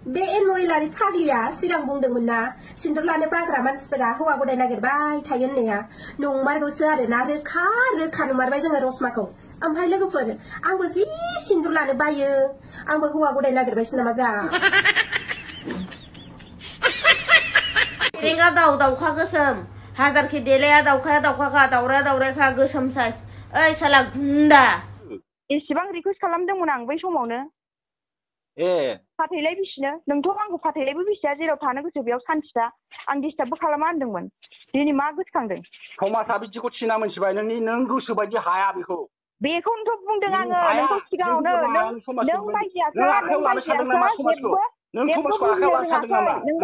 बे नयलारि फाग्लिया सिगां बुंदोंमोन ना सिन्दुर लानो बाग्रा मानसिफोरा हौवा गदाय नागिरबाय थायो होननाया नंमारगौसो आरोना रोखा रोखा नुमारबाय जोङो रसमाखौ ओमफ्राय लोगोफोर आंबो जि सिन्दुर लानो बायो आंबो हौवा गदाय नागिरबायसो नामा ब्रा फेरेंगा दाउखा गोसोम हाजारखि देलाया दाउखाया दाउखाखा दाउराया दाउरायखा गोसोम साइज ओइ साला गुन्दा एसेबां रिकुवेस्ट खालामदोंमोन आं बै समावनो फाथैलाय बिसिनो नोंथ' आंखौ फाथैलायबो बिसिया जेराव थानो गोसो बेयाव सान्थिथा आं डिस्टार्बबो खालामा होनदोंमोन दिनै मा गोसोखांदों समाजा बिदिखौ थिना मोनथिबाय नों गोसो बायदि हाया बेखौनोथ' बुंदों आङो नोंखौ सिगाङावनो नों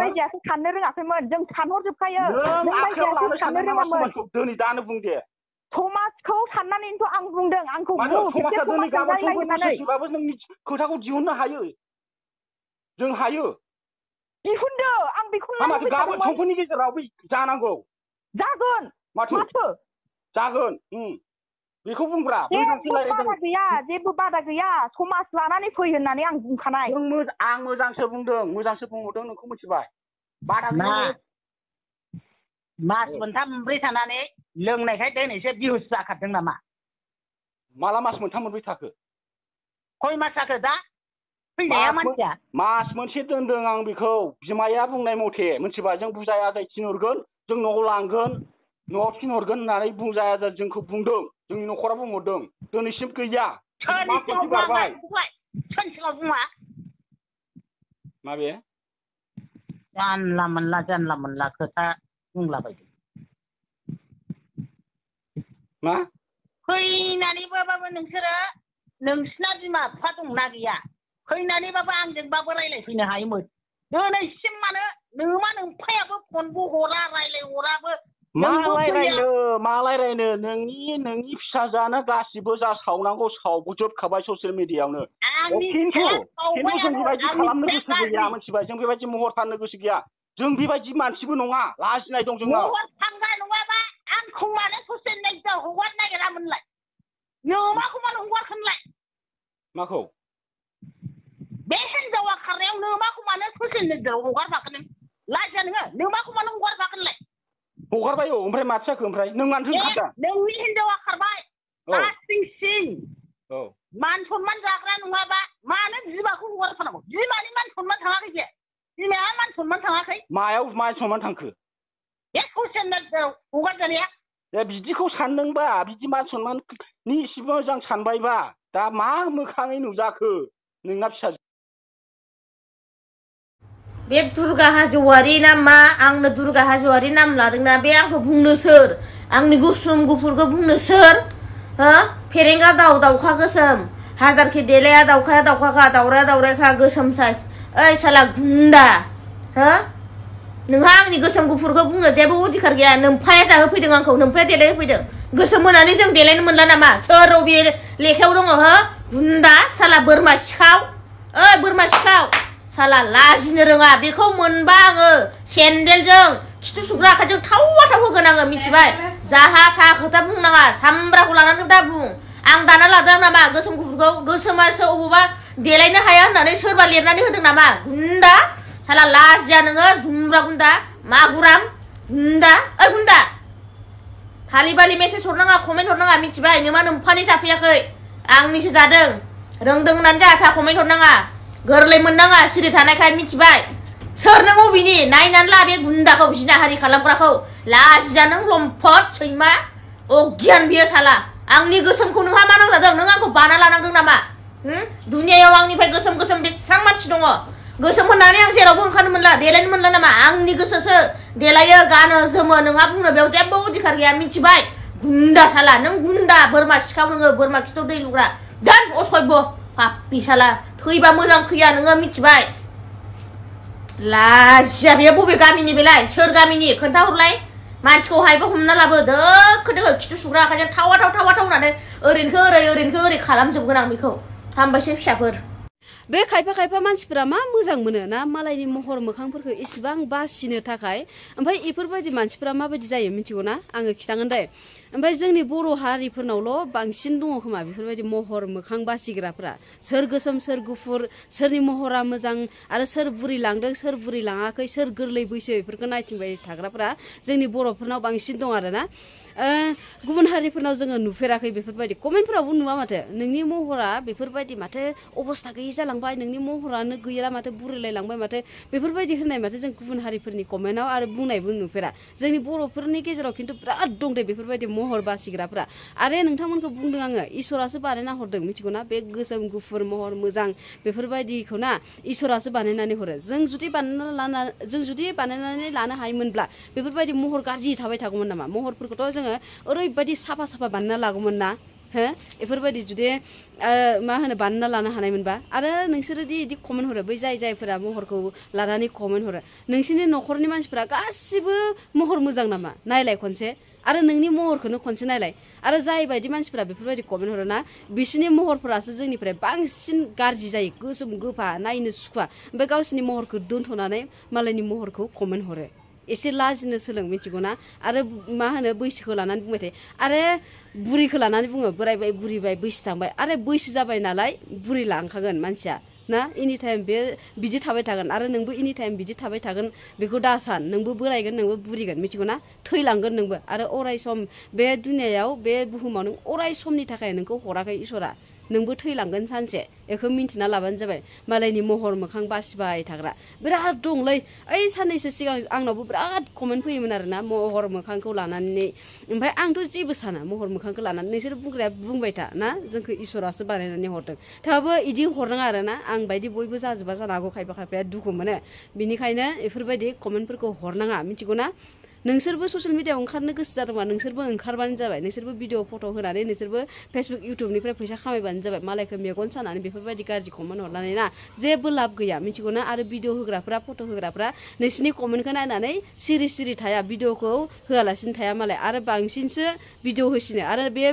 बायदियासो साननो रोङाखैमोन जों सानहरजोबखायो दिनै दानो बुं दे समाजखौ साननानैनोथ' आं बुंदों आंखौ नोंनि खोथाखौ दिहुननो हायो जों हायो दिहुनदो आं बेखौ गाबोन समफोरनि गेजेराव जानांगौ जागोन माथो जागोन बेखौ बुंब्रा जेबो बादा गैया समाज लानानै फै होननानै आं बुंखानाय आं मोजांसो बुंहरदों नोंखौ मिथिबाय बादा मास मोनथाम मोनब्रै थानानै लोंनायखाय दिनैसो बिहुस जाखादों नामा माला मास मोनथाम मोनब्रै थाखो खय मास जाखो दा फैनाया मानसिया मास मोनसे दोनदों आं बेखौ बिमाया बुंनाय मथे मिथिबाय जों बुजाय आजाय थिनहरगोन जों न'आव लांगोन न'आव थिनहरगोन होननानै बुजाय आजाय जोंखौ बुंदों जोंनि न'खरा बुंहरदों दिनैसिम गैया बुङा माबे जानला मोनला खोथा बुंलाबायदों मा फैनानैबाबो नोंसोरो नोंसिना बिमा बिफा दंना गैया फैनानैबाबो आंजोंबाबो रायलायफैनो हायोमोन दिनैसिम मानो नोमा नोमफायाबो फनबो हरा रायलायहराबो मा रायलायनो नोंनि फिसाजानो गासिबो जा सावनांगौ सावजोबखाबाय ससियेल मिडियायावनो खिन्थु जों बेबायदि खालामनो गोसो गैया मिथिबाय जों बेबायदि महर फाननो गोसो गैया जों बेबायदि मानसिबो नङा लाजिनाय दं जोंनाव महर फाननाय नङाबा आंखौ मानो ससियेल मिडियायाव हगारनो नागिरामोनलाय नोमाखौ मानो हगारखोनलाय माखौ बे हिनजावा खारनायाव नोमाखौ मानो ससियेल मिडियायाव हगारफाखो नों लाजिया नोङो नोमाखौ मानो हगारफाखोनलाय हगारबाय ओमफ्राय माथो जाखो ओमफ्राय नों मानो रोंखादा नोंनि हिनजावा खारबाय सिं मान सनमान जाग्रा नङाबा मानो बिमाखौ हगारफानांगौ बिमानि मान सनमान थाङाखै जे बिमाया मान सनमान थाङाखै मायाव मान सनमान थांखो बे ससियेल मिडियायाव हगारजानाया बिदिखौ सानदोंबा बिदि मान सनमाननि एसे मोजां सानबायबा दा मा मोखाङै नुजाखो नोंना फिसाजो बे दुर्गा हाज'वारि ना मा आंनो दुर्गा हाज'वारि नाम लादोंना बे आंखौ बुंनो सोर आंनि गुसुम गुफुरखौ बुंनो सोर हो फेरेंगा दाउखा गोसोम हाजारखि देलाया दाउखाया दाउखाखा दाउराया दाउरायखा गोसोम साइज ओइ साला गुन्दा हो नोंहा आंनि गोसोम गुफुरखौ बुंनो जेबो अधिकार गैया नोमफाया जाहोफैदों आंखौ नोमफाया देलायहोफैदों गोसोम होनानै जों देलायनो मोनला नामा सोर बबे लेखायाव दङ हो गुन्दा साला बोरमा सिखाव ओइ बोरमा सिखाव साला लाजिनो रोङा बेखौ मोनबा आङो सेन्देलजों खिथु सुग्रा आखाइजों थावा थाव होगोन आङो मिथिबाय जाहा था खोथा बुंनाङा सामब्राखौ लानानै दा बुं आं दाना लादों नामा गोसोम गुफुरखौ गोसोमासो अबावबा देलायनो हाया होननानै सोरबा लिरनानै होदों नामा गुन्दा साला लाजिया नोङो जुमब्रा गुन्दा मागुराम गुन्दा ओइ गुन्दा थालिबालि मेसेज हरनाङा कमेन्ट हरनाङा मिथिबाय नोमा नोमफानि जाफैयाखै आंनिसो जादों रोंदों होननानै जाहा था कमेन्ट हरनाङा गोरलै मोननाङा सिरि थानायखाय मिथिबाय सोर नों अबिनि नायनानै ला बे गुन्दाखौ जिनाहारि खालामग्राखौ लाजिया नों लम्पट सैमा अगियान बियो साला आंनि गोसोमखौ नोंहा मा नांजादों नों आंखौ बाना लानांदों नामा दुनियायाव आंनिफ्राय गोसोम बेसेबां मानसि दङ गोसोम होननानै आं जेरावबो ओंखारनो मोनला देलायनो मोनला नामा आंनि गोसोसो देलायो गानो जोमो नोंहा बुंनो बेयाव जेबो अधिकार गैया मिथिबाय गुन्दा साला नों गुन्दा बोरमा सिखाव नोङो बोरमा खिथौ दै लुग्रा दोन असभ्य पापि साला थैबा मोजां थैया नोङो मिथिबाय लाजिया बेयो बबे गामिनि बेलाय सोर गामिनि खोन्थाहरलाय मानसिखौ हायबो हमना लाबो दोखो दोखो खिथु सुग्रा आखाइजों थावा थाव होननानै ओरैनोखौ ओरै खालामजोबगोन आं बेखौ हामबायसै फिसाफोर बे खायफा मानसिफोरा मा मोजां मोनो ना मालायनि महर मोखांफोरखौ इसेबां बासिनो थाखाय ओमफ्राय इफोरबायदि मानसिफोरा माबायदि जायो मिथिगौ ना आङो खिथागोन दे ओमफ्राय जोंनि बर' हारिफोरनावल' बांसिन दङ खोमा बेफोरबायदि महर मोखां बासिग्राफोरा सोर गोसोम सोर गुफुर सोरनि महरा मोजां आरो सोर बुरि लांदों सोर बुरि लाङाखै सोर गोरलै बैसो बेफोरखौ नायथिंबाय थाग्राफोरा जोंनि बर'फोरनाव बांसिन दं आरोना गुबुन हारिफोरनाव जोङो नुफेराखै बेफोरबायदि कमेन्टफोरावबो नुवा माथो नोंनि महरा बेफोरबायदि माथो अबस्था गैयि जालांबाय नोंनि महरानो गैला माथो बुरिलायलांबाय माथो बेफोरबायदि होननाय माथो जों गुबुन हारिफोरनि कमेन्टआव आरो बुंनायबो नुफेरा जोंनि बर'फोरनि गेजेराव खिन्थु बिराद दं दे बेफोरबायदि महर बासिग्राफ्रा आरो नोंथांमोनखौ बुंदों आङो इसोरासो बानायना हरदों मिथिगौ ना बे गोसोम गुफुर महर मोजां बेफोरबायदिखौ ना इसोरासो बानायनानै हरो जों जुदि बानायनानै लानो हायोमोनब्ला बेफोरबायदि महर गाज्रि थाबाय थागौमोन नामा महरफोरखौथ' जोङो ओरैबायदि साफा बानायना लागौमोन ना हो बेफोरबायदि जुदि मा होनो बानायना लानो हानायमोनबा आरो नोंसोरदि बिदि कमेन्ट हरो बै जायफोरा महरखौ लानानै कमेन्ट हरो नोंसोरनि न'खरनि मानसिफोरा गासिबो महर मोजां नामा नायलाय खनसे आरो नोंनि महरखौनो खनसे नायलाय आरो जाय बायदि मानसिफोरा बेफोरबायदि कमेन्ट हरो ना बिसोरनि महरफोरासो जोंनिफ्राय बांसिन गाज्रि जायो गोसोम गोफा नायनो सुखुवा ओमफ्राय गावसोरनि महरखौ दोनथ'नानै मालायनि महरखौ कमेन्ट हरो एसे लाजिनो सोलों मिथिगौ ना आरो मा होनो बैसोखौ लानानै बुंबाय थायो आरो बुरिखौ लानानै बुङो बोरायबाय बुरिबाय बैसो थांबाय आरो बैसो जाबाय नालाय बुरि लांखागोन मानसिया ना एनि टाइम बे बिदि थाबाय थागोन आरो नोंबो एनि टाइम बिदि थाबाय थागोन बेखौ दासान नोंबो बोरायगोन नोंबो बुरिगोन मिथिगौ ना थैलांगोन नोंबो आरो अराय सम बे दुनियायाव बे बुहुमाव नों अराय समनि थाखाय नोंखौ हराखै इसोरा नोंबो थैलांगोन सानसे बेखौ मिन्थिना लाबानो जाबाय मालायनि महर मोखां बासिबाय थाग्रा बिराद दंलै ओइ साननैसो सिगां आंनावबो बिराद कमेन्ट फैयोमोन आरोना महर मोखांखौ लानानै ओमफ्राय आंथ' जेबो साना महर मोखांखौ लानानै नोंसोर बुंग्राया बुंबाय था ना जोंखौ इसोरासो बानायनानै हरदों थेवबो इदि हरनाङा आरोना आं बायदि बयबो जाजोबा जानो हागौ खायफाया दुखु मोनो बिनिखायनो बेफोरबायदि कमेन्टफोरखौ हरनाङा मिथिगौ ना नोंसोरबो ससियेल मिडियायाव ओंखारनो गोसो जादोंबा नोंसोरबो ओंखारबानो जाबाय नोंसोरबो भिडिअ फट' होनानै नोंसोरबो फेसबुक इउटुबनिफ्राय फैसा खामायबानो जाबाय मालायखौ मेगन सानानै बेफोरबायदि गाज्रि कमेन्ट हरनानै ना जेबो लाब गैया मिथिगौ ना आरो भिडिअ होग्राफ्रा फट' होग्राफ्रा नोंसिनि कमेन्टखौ नायनानै सिरि थाया भिडिअखौ होआलासिनो थाया मालाय आरो बांसिनसो भिडिअ होसिनो आरो बे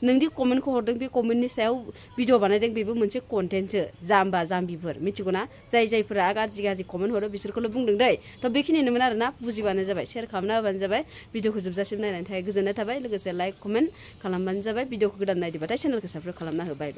नोंदि कमेन्टखौ हरदों बे कमेन्टनि सायाव भिडिअ बानायदों बेबो मोनसे कन्टेन्टसो जाम्बा जाम्बिफोर मिथिगौ ना जायफोरा गाज्रि कमेन्ट हरो बिसोरखौल' बुंदों दै थ' बेखिनिनोमोन आरोना बुजिबानो जाबाय शेयार खालामना होबानो जाबाय भिडिअखौ जोबजासिम नायनायनि थाखाय गोजोननाय थाबाय लोगोसे लाइक कमेन्ट खालामबानो जाबाय भिडिअखौ गोदान नायदोंबाथाय चेनेलखौ साबस्क्राइब खालामना होबाय